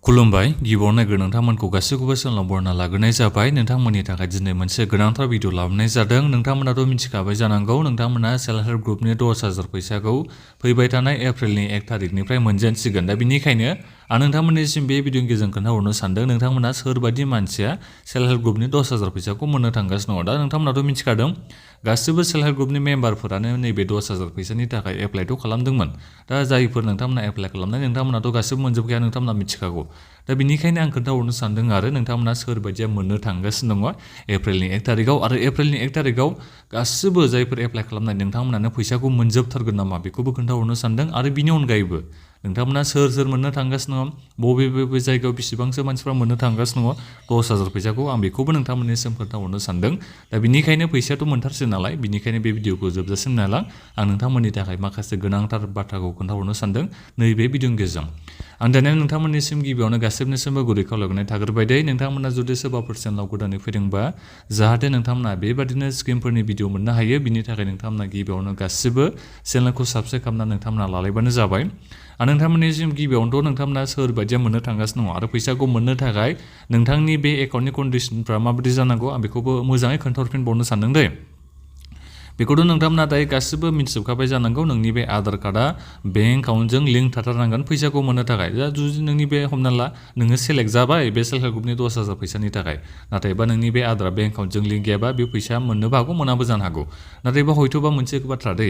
खुलुमबाय गिबियावनो नोंथांमोनखौ गासैखौबो सोलोंना बरना लाग्रोनाय जाबाय नोंथांमोननि थाखाय दिनै मोनसे गोनांथार भिडिअ लाबोनाय जादों नोंथांमोनाथ' मिथिखाबाय जानांगौ नोंथांमोना सेल्फ हेल्प ग्रुपनि 10,000 फैसाखौ फैबाय थानाय एप्रिलनि 1 तारिखनिफ्राय मोनजेनसिगोन दा बिनिखायनो आं नोंथांमोननिसिम बे भिडिअनि गेजेरजों खोन्थाहरनो सानदों नोंथांमोना सोरबायदि मानसिया सेल्फ हेल्प ग्रुपनि 10,000 फैसाखौ मोननो थांगासिनो दङ दा नोंथांमोनाथ' मिथिखादों गासिबो सेल्फ हेल्प ग्रुपनि मेम्बारफोरानो नैबे 10,000 फैसानि थाखाय एप्लाइथ' खालामदोंमोन दा जायफोर नोंथांमोना एप्लाइ खालामनाय नोंथांमोनाथ' गासिबो मोनजोबखाया नोंथांमोना मिथिखागौ दा बिनिखायनो आं खोन्थाहरनो सानदों आरो नोंथांमोना सोरबायदिया मोननो थांगासिनो दङ एप्रिलनि 1 तारिखआव आरो एप्रिलनि 1 तारिखआव गासिबो जायफोर एप्लाइ खालामनाय नोंथांमोनानो फैसाखौ मोनजोबथारगोन नामा बेखौबो खोन्थाहरनो सानदों आरो बिनि अनगायैबो नोंथांमोना सोर सोर मोननो थांगासिनो दङ बबे बबे जायगायाव बेसेबांसो मानसिफ्रा मोननो थांगासिनो दङ 10,000 फैसाखौ आं बेखौबो नोंथांमोननिसिम खोन्थाहरनो सानदों दा बिनिखायनो फैसायाथ' मोनथारसै नालाय बिनिखायनो बे भिडिअखौ जोबजासिम नायलां आं नोंथांमोननि थाखाय माखासे गोनांथार बाथ्राखौ खोन्थाहरनो सानदों नैबे भिडिअनि गेजेरजों आं दानिया नोंथांमोननिसिम गिबियावनो गासिबनिसिमबो गुरै खावलायनाय थाग्रोबाय दे नोंथांमोना जुदि सोरबाफोर चेनेलाव गोदानै फैदोंबा जाहाथे नोंथांमोना बेबादिनो स्किमफोरनि भिडिअ मोननो हायो बिनि थाखाय नोंथांमोना गिबियावनो गासिबो चेनेलखौ साबस्क्राइब खालामना नोंथांमोना लालायबानो जाबाय आरो नोंथांमोननिसिम गिबियावनोथ' नोंथांमोना सोरबायदिया मोननो थांगासिनो दङ आरो फैसाखौ मोननो थाखाय नोंथांनि बे एकाउन्टनि कन्डिसनफ्रा माबायदि जानांगौ आं बेखौबो मोजाङै खोन्थाहरफिनबावनो सानदों दे बेखौथ' नोंथांमोना दायो गासिबो मिथिजोबखाबाय जानांगौ नोंनि बे आधार कार्डआ बेंक एकाउन्टजों लिंक थाथारनांगोन फैसाखौ मोननो थाखाय दा जुदि नोंनि बे हमना ला नोङो सेलेक्ट जाबाय बे सेल्फ हेल्प ग्रुपनि 10,000 फैसानि थाखाय नाथायबा नोंनि बे आधार बेंक एकाउन्टजों लिंक गैयाबा बे फैसा मोननोबो हागौ मोनाबो जानो हागौ नाथायबा हयथ'बा मोनसे बाथ्रा दे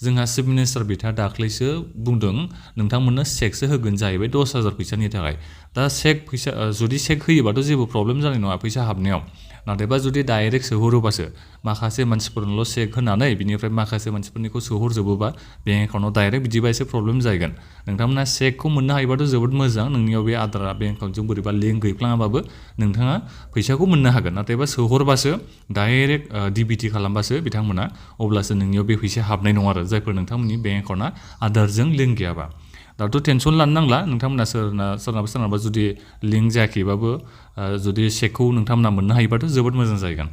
जोंहा चिफ मिनिस्टार बिथाङा दाख्लैसो बुंदों नोंथांमोननो चेकसो होगोन जाहैबाय 10,000 फैसानि थाखाय दा चेक फैसा जुदि चेक होयोबाथ' जेबो प्रब्लेम जानाय नङा फैसा हाबनायाव नाथायबा जुदि डाइरेक्ट सोहरोबासो माखासे मानसिफोरनोल' चेक होनानै बिनिफ्राय माखासे मानसिफोरनिखौ सोहरजोबोबा बेंक एकाउन्टआव डाइरेक्ट बिदिबा एसे प्रब्लेम जागोन नोंथांमोना चेकखौ मोननो हायोबाथ' जोबोद मोजां नोंनियाव बे आधार बेंक एकाउन्टजों बोरैबा लिंक गैफ्लाङाबाबो नोंथाङा फैसाखौ मोननो हागोन नाथायबा सोहरबासो डाइरेक्ट डिबिटि खालामबासो बिथांमोना अब्लासो नोंनियाव बे फैसाया हाबनाय नङा आरो जायफोर नोंथांमोननि बेंक एकाउन्टआ आधारजों लिंक गैयाबा दाथ' टेनसन लानो नांला नोंथांमोना सोरनाबा जुदि लिंक जायाखैबाबो जुदि चेकखौ नोंथांमोना मोननो हायोबाथ' जोबोद मोजां जागोन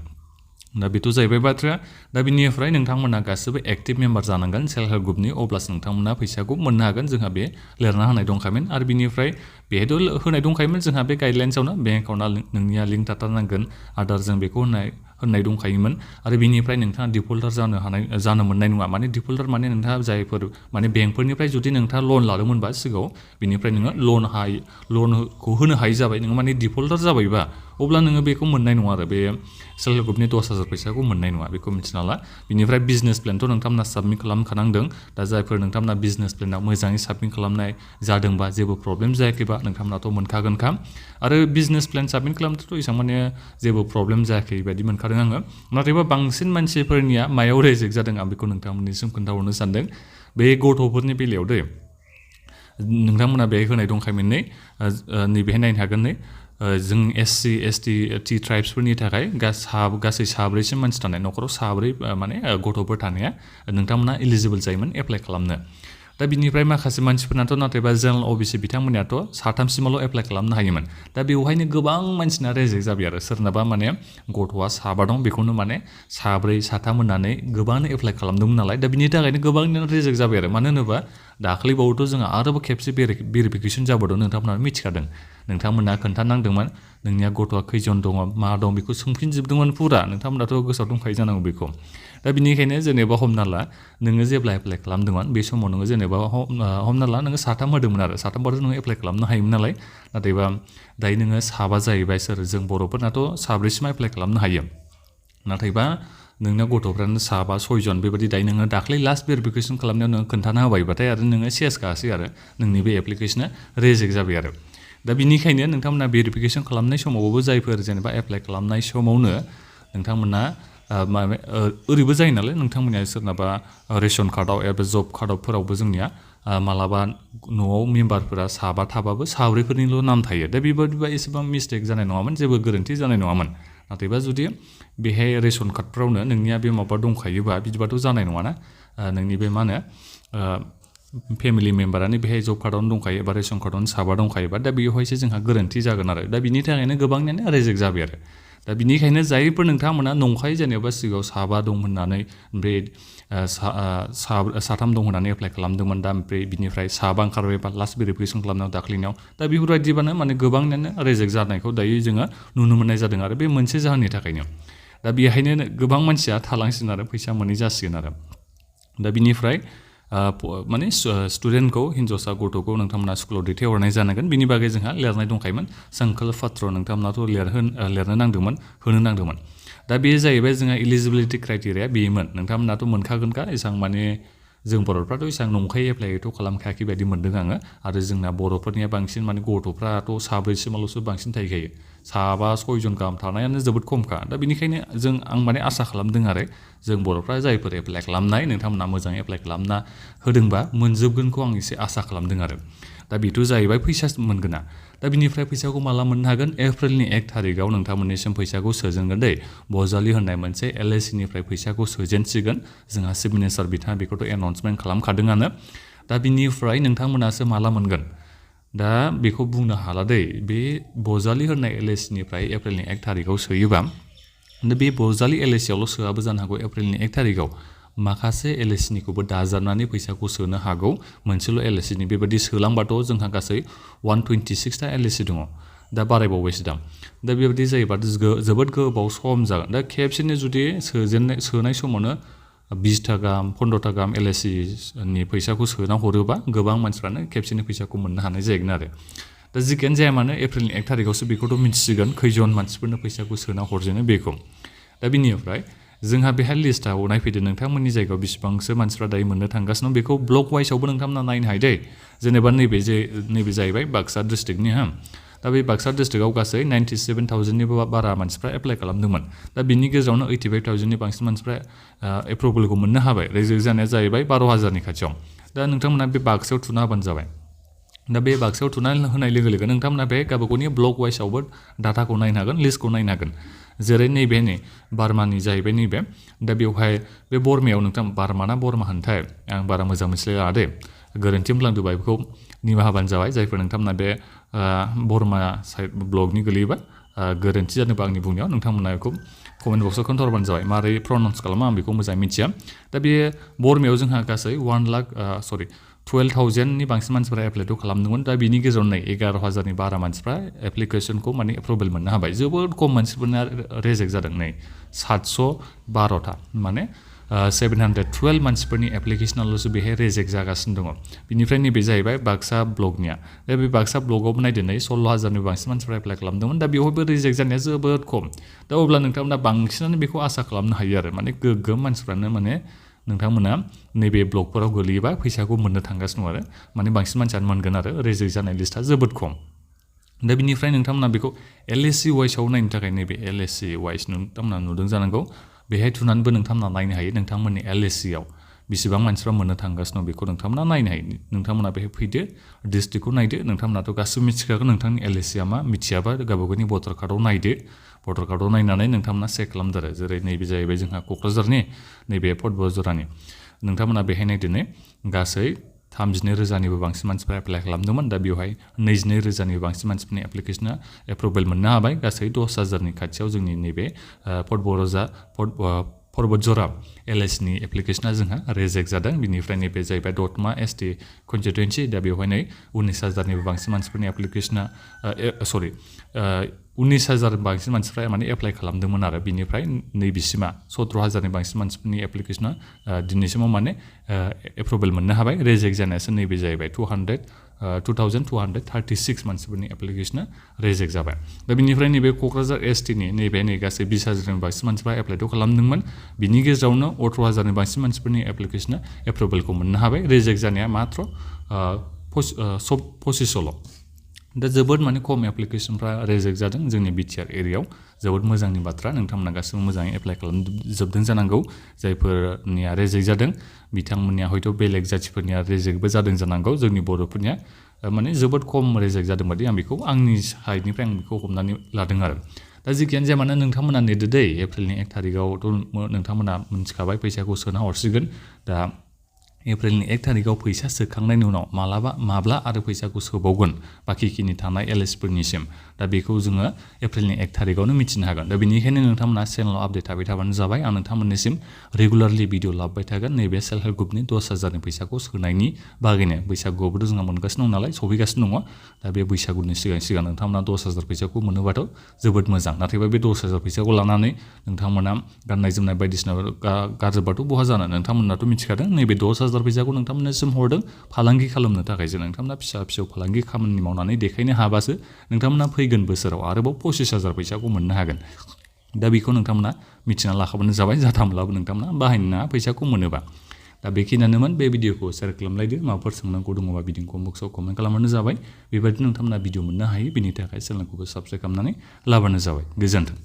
दा बेथ' जाहैबाय बाथ्राया दा बिनिफ्राय नोंथांमोना गासिबो एक्टिभ मेम्बार जानांगोन सेल्फ हेल्प ग्रुपनि अब्लासो नोंथांमोना फैसाखौ मोननो हागोन जोंहा बे लिरना होनाय दंखायोमोन आरो बिनिफ्राय बेहायथ' होनाय दंखायोमोन जोंहा बे गाइडलाइन्सआवनो बेंक एकाउन्टआ नोंनिया लिंक थाथारनांगोन आधारजों बेखौ होननाय दंखायोमोन आरो बिनिफ्राय नोंथाङा डिफल्टार जानो मोननाय नङा माने डिफल्टार माने नोंथाङा जायफोर माने बेंकफोरनिफ्राय जुदि नोंथाङा लन लादोंमोनबा सिगाङाव बिनिफ्राय नोङो लनखौ होनो हायि जाबाय नोङो माने डिफल्टार जाबायबा अब्ला नोङो बेखौ मोननाय नङा आरो बे सेल्फ हेल्प ग्रुपनि 10,000 फैसाखौ मोननाय नङा बेखौ मिथिना ला बिनिफ्राय बिजनेस प्लेनथ' नोंथांमोना साबमिट खालामखानांदों दा जायफोर नोंथांमोना बिजनेस प्लेनाव मोजाङै साबमिट खालामनाय जादोंबा जेबो प्रब्लेम जायाखैबा नोंथांमोनाथ' मोनखागोनखा आरो बिजनेस प्लेन साबमिट खालामनोथ' एसेबां माने जेबो प्रब्लेम जायाखै बायदि मोनखादों आङो नाथायबा बांसिन मानसिफोरनिया मायाव रेजेक्ट जादों आं बेखौ नोंथांमोननिसिम खोन्थाहरनो सानदों बे गथ'फोरनि बेलायाव दै नोंथांमोना बेहाय होनाय दंखायोमोन नैबेहाय नायनो हागोन जों SC ST T ट्राइब्सफोरनि थाखाय गासै साब्रैसिम मानसि थानाय न'खराव साब्रै माने गथ'फोर थानाया नोंथांमोना इलिजिबोल जायोमोन एप्लाइ खालामनो दा बिनिफ्राय माखासे मानसिफोरनाथ' नाथायबा जेनेरेल OBC बिथांमोनियाथ' साथामसिमाल' एप्लाइ खालामनो हायोमोन दा बेवहायनो गोबां मानसिना रेजेक्ट जाबाय आरो सोरनाबा माने गथ'आ साबा दं बेखौनो माने साब्रै साथाम होननानै गोबाङानो एप्लाइ खालामदोंमोन नालाय दा बिनि थाखायनो गोबांनो रेजेक्ट जाबाय आरो मानो होनोबा दाख्लैबावथ' जोंहा आरोबाव खेबसे भेरिफिकेसन जाबावदों नोंथांमोना मिथिखादों नोंथांमोना खोन्थानांदोंमोन नोंनिया गथ'आ खैजन दङ मा दं बेखौ सोंफिनजोबदोंमोन फुरा नोंथांमोनाथ' गोसोआव दंखायो जानांगौ बेखौ दा बिनिखायनो जेनेबा हमना ला नोङो जेब्ला एप्लाइ खालामदोंमोन बे समाव नोङो जेनेबा हमना ला नोङो साथाम होदोंमोन आरो साथामबाथ' नोङो एप्लाइ खालामनो हायोमोन नालाय नाथायबा दायो नोङो साबा जाहैबाय जों बर'फोरनाथ' साब्रैसिम एप्लाइ खालामनो हायो नाथायबा नोंना गथ'फ्रानो साबा सयजन बेबायदि दायो नोङो दाख्लै लास्ट भेरिफिकेसन खालामनायाव नोङो खोन्थाना होबायबाथाय आरो नोङो सेसखासै आरो नोंनि बे एप्लिकेसना रेजेक्ट जाबाय आरो दा बिनिखायनो नोंथांमोना भेरिफिकेसन खालामनाय समावबो जायफोर जेनेबा एप्लाइ खालामनाय समावनो नोंथांमोना ओरैबो जायो नालाय नोंथांमोननिया सोरनाबा रेशन कार्डआव एबा जब कार्डफोरावबो जोंनिया मालाबा न'आव मेम्बारफोरा साबा थाबाबो साब्रैफोरनिल' नाम थायो दा बेबायदिबा एसेबां मिस्टेक जानाय नङामोन जेबो गोरोन्थि जानाय नङामोन नाथायबा जुदि बेहाय रेशन कार्डफ्रावनो नोंनिया बे माबा दंखायोबा बिदिबाथ' जानाय नङाना नोंनि बे मा होनो फेमिलि मेम्बारानो बेहाय जब कार्डआवनो दंखायो एबा रेशन कार्डआवनो साबा दंखायोबा दा बेवहायसो जोंहा गोरोन्थि जागोन आरो दा बिनि थाखायनो गोबांनियानो रेजेक्ट जाबाय आरो दा बिनिखायनो जायफोर नोंथांमोना नंखाय जेनेबा सिगाङाव साबा दं होननानै ओमफ्राय साथाम दं होननानै एप्लाइ खालामदोंमोन दा ओमफ्राय बिनिफ्राय साबा ओंखारबाय बा लास्ट भेरिफिकेसन खालामनायाव दाख्लैनियाव दा बेफोरबायदिबानो माने गोबाङानो रिजेक्ट जानायखौ दायो जोङो नुनो मोननाय जादों आरो बे मोनसे जाहोननि थाखायनो दा बेहायनो गोबां मानसिया थालांसिगोन आरो फैसा मोनै जासिगोन आरो दा बिनिफ्राय माने स्टुडेन्टखौ हिन्जावसा गथ'खौ नोंथांमोना स्कुलाव दैथायहरनाय जानांगोन बिनि बागै जोंहा लिरनाय दंखायोमोन संकल्प पत्र नोंथांमोनाथ' लिरनो नांदोंमोन होनो नांदोंमोन दा बे जाहैबाय जोंहा इलिजिबिलिटि क्राइटेरिया बेमोन नोंथांमोनाथ' मोनखागोनखा एसां माने जों बर'फ्राथ' एसां नंखाय एप्लाइथ' खालामखायाखै बायदि मोनदों आङो आरो जोंना बर'फोरनिया बांसिन माने गथ'फ्राथ' साब्रैसिमाल'सो बांसिन थाहैखायो साबा सयजन गाहाम थानायानो जोबोद खमखा दा बेनिखायनो आं माने आसा खालामदों आरो जों बर'फ्रा जायफोर एप्लाइ खालामनाय नोंथांमोना मोजां एप्लाइ खालामना होदोंबा मोनजोबगोनखौ आं एसे आसा खालामदों आरो दा बेथ' जाहैबाय फैसा मोनगोना दा बिनिफ्राय फैसाखौ माला मोननो हागोन एप्रिलनि 1 थारिखआव नोंथांमोननिसिम फैसाखौ सोजेनगोन दै बजालि होननाय मोनसे LICनिफ्राय फैसाखौ सोजेनसिगोन जोंहा चिफ मिनिस्टार बिथाङा बेखौथ' एनाउन्समेन्ट खालामखादोंआनो दा बिनिफ्राय नोंथांमोनासो माला मोनगोन दा बेखौ बुंनो हाला दै बे बजालि होननाय LICनिफ्राय एप्रिलनि 1 थारिखआव सोयोबा दा बे बजालि LICआवल' सोआबो जानो हागौ एप्रिलनि 1 थारिखआव माखासे LICनिखौबो दाजाबनानै फैसाखौ सोनो हागौ मोनसेल' LICनि बेबायदि सोलांबाथ' जोंहा गासै 126टा LIC दङ दा बारायबावबायसो दां दा बेबायदि जायोबा जोबोद गोबाव सम जागोन दा खेबसेनो जुदि सोनाय समावनो 20टा गाहाम 15टा गाहाम LICनि फैसाखौ सोना हरोबा गोबां मानसिफ्रानो खेबसेनो फैसाखौ मोननो हानाय जाहैगोन आरो दा जिखियानो जाया मानो एप्रिलनि 1 थारिखआवसो बेखौथ' मिथिसिगोन खैजन मानसिफोरनो फैसाखौ सोना हरजेनो बेखौ दा बिनिफ्राय जोंहा बेहाय लिस्टआव नायफैदो नोंथांमोननि जायगायाव बेसेबांसो मानसिफ्रा दायो मोननो थांगासिनो दं बेखौ ब्लक वाइसआवबो नोंथांमोना नायनो हायो दै जेनेबा नैबे जाहैबाय बाक्सा डिस्ट्रिक्टनि दा बे बाक्सा डिस्ट्रिक्टआव गासै 97,000निबो बारा मानसिफ्रा एप्लाइ खालामदोंमोन दा बिनि गेजेरावनो 85,000नि बांसिन मानसिफ्रा एप्रुभेलखौ मोननो हाबाय रिजेक्ट जानाया जाहैबाय 12,000नि खाथियाव दा नोंथांमोना बे बाक्सायाव थुना होबानो जाबाय दा बे बाक्सायाव थुना होनाय लोगो लोगो नोंथांमोना बे गावबागावनि ब्लक वाइसआवबो डाटाखौ नायनो हागोन लिस्टखौ नायनो हागोन जेरै नैबे बार्मानि जाहैबाय नैबे दा बेवहाय बे बर्मायाव नोंथां बार्मा ना बर्मा होनथाय आं बारा मोजां मोनथिलायला दे गोरोन्थि बुंलांदोंबा बेखौ निमाहा होबानो जाबाय जायफोर नोंथांमोना बे बर्मा साइड ब्लगनि गोलैयोबा गोरोन्थि जादोंबा आंनि बुंनायाव नोंथांमोना बेखौ कमेन्ट बक्सआव खोन्थाहरबानो जाबाय मारै प्रनाउन्स खालामो आं बेखौ मोजाङै मिथिया दा बे बर्मायाव जोंहा गासै 12,000नि बांसिन मानसिफ्रा एप्लाइथ' खालामदोंमोन दा बिनि गेजेराव नै 11,000नि बारा मानसिफ्रा एप्लिकेसनखौ माने एप्रुभेल मोननो हाबाय जोबोद खम मानसिफोरना रिजेक्ट जादों नै 712टा माने 712 मानसिफोरनि एप्लिकेसनाल'सो बेहाय रिजेक्ट जागासिनो दङ बिनिफ्राय नैबे जाहैबाय बाक्सा ब्लकनिया दा बे बाक्सा ब्लकआवबो नायदो नै 16,000नि बांसिन मानसिफ्रा एप्लाइ खालामदोंमोन दा बेवहायबो रिजेक्ट जानाया जोबोद खम दा अब्ला नोंथांमोना बांसिनानो बेखौ आसा खालामनो हायो आरो माने गोग्गोम मानसिफ्रानो माने नोंथांमोना नैबे ब्लकफोराव गोलैयोबा फैसाखौ मोननो थांगासिनो दं आरो माने बांसिन मानसियानो मोनगोन आरो रिजेक्ट जानाय लिस्टआ जोबोद खम दा बिनिफ्राय नोंथांमोना बेखौ LIC वाइसआव नायनो थाखाय नैबे LIC वाइस नोंथांमोना नुदों जानांगौ बेहाय थुनानैबो नोंथांमोना नायनो हायो नोंथांमोननि LICआव बेसेबां मानसिफ्रा मोननो थांगासिनो दं बेखौ नोंथांमोना नायनो हायो नोंथांमोना बेहाय फैदो डिस्ट्रिक्टखौ नायदो नोंथांमोनाथ' गासिबो मिथिखागोन नोंथांनि LICआ मा मिथियाबा गावबागावनि भटार कार्डआव नायदो भटार कार्डआव नायनानै नोंथांमोना चेक खालामदो आरो जेरै नैबे जाहैबाय जोंहा क'क्राझारनि नैबे फटबजरानि नोंथांमोना बेहाय नायदो गासै 32,000निबो बांसिन मानसिफ्रा एप्लाइ खालामदोंमोन दा बेवहाय 22,000निबो बांसिन मानसिफोरनि एप्लिकेसना एप्रुभेल मोननो हाबाय गासै 10,000नि खाथियाव जोंनि नैबे पर्बतजरा LICनि एप्लिकेसना जोंहा रिजेक्ट जादों बिनिफ्राय नैबे जाहैबाय दतमा ST कनस्टिटुवेन्सि दा बेवहाय नै 19,000निबो बांसिन मानसिफोरनि एप्लिकेसना 19,000 बांसिन मानसिफ्रा माने एप्लाइ खालामदोंमोन आरो बिनिफ्राय नैबेसिमा 17,000नि बांसिन मानसिफोरनि एप्लिकेसना दिनैसिमाव माने एप्रुभेल मोननो हाबाय रिजेक्ट जानायासो नैबे जाहैबाय 2,236 मानसिफोरनि एप्लिकेसना रिजेक्ट जाबाय दा बिनिफ्राय नैबे क'क्राझार STनि नैबे गासै 20,000नि बांसिन मानसिफ्रा एप्लाइथ' खालामदोंमोन बिनि गेजेरावनो 18,000नि बांसिन मानसिफोरनि एप्लिकेसना एप्रुभेलखौ मोननो हाबाय रिजेक्ट जानाया मात्र 25ल' दा जोबोद माने खम एप्लिकेसनफ्रा रिजेक्ट जादों जोंनि BTR एरियायाव जोबोद मोजांनि बाथ्रा नोंथांमोना गासिबो मोजाङै एप्लाइ खालामजोबदों जानांगौ जायफोरनिया रिजेक्ट जादों बिथांमोननिया हयथ' बेलेग जाथिफोरनिया रिजेक्टबो जादों जानांगौ जोंनि बर'फोरनिया माने जोबोद खम रिजेक्ट जादों बादि आं बेखौ आंनि साइडनिफ्राय आं बेखौ हमनानै लादों आरो दा जिखियानो जाया मानो नोंथांमोना नेदो एप्रिलनि 1 थारिखआवथ' नोंथांमोना मिथिखाबाय फैसाखौ सोना हरसिगोन दा एप्रिलनि 1 थारिखआव फैसा सोखांनायनि उनाव माब्ला आरो फैसाखौ सोबावगोन बाखिखिनि थानाय एलएसफोरनिसिम दा बेखौ जोङो एप्रिलनि 1 थारिखआवनो मिथिनो हागोन दा बेनिखायनो नोंथांमोना चेनेलाव आपडेट थाबाय थाबानो जाबाय आं नोंथांमोननिसिम रेगुलारलि भिडिअ लाबोबाय थागोन नैबे सेल्फ हेल्प ग्रुपनि 10,000नि फैसाखौ सोनायनि बागैनो बैसागुआवबोथ' जोंहा मोनगासिनो दं नालाय सफैगासिनो दङ दा बे बैसागुनि सिगां नोंथांमोना 10,000 फैसाखौ मोनोबाथ' जोबोद मोजां नाथायबा बे 10,000 फैसाखौ लानानै नोंथांमोना गाननाय जोमनाय बायदिसिना गारजोबबाथ' बहा जानो नोंथांमोनाथ' मिथिखादों नैबे 10,000 फैसाखौ नोंथांमोननिसिम हरदों फालांगि खालामनो थाखायसो नोंथांमोना फिसा फालांगि खामानि मावनानै देखायनो हाबासो नोंथांमोना फैगोन बोसोराव आरोबाव 25,000 फैसाखौ मोननो हागोन दा बेखौ नोंथांमोना मिथिना लाखाबानो जाबाय जाथामब्लाबो नोंथांमोना बाहायनो नाङा फैसाखौ मोनोबा दा बेखिनियानोमोन बे भिडिअखौ शेयार खालामलायदो माबाफोर सोंनांगौ दङबा भिडिअ कमेन्ट बक्सआव कमेन्ट खालामबानो जाबाय बेबायदिनो नोंथांमोना भिडिअ मोननो हायो बेनि थाखाय चेनेलखौबो साबस्क्राइब खालामनानै लाबानो जाबाय गोजोन्थों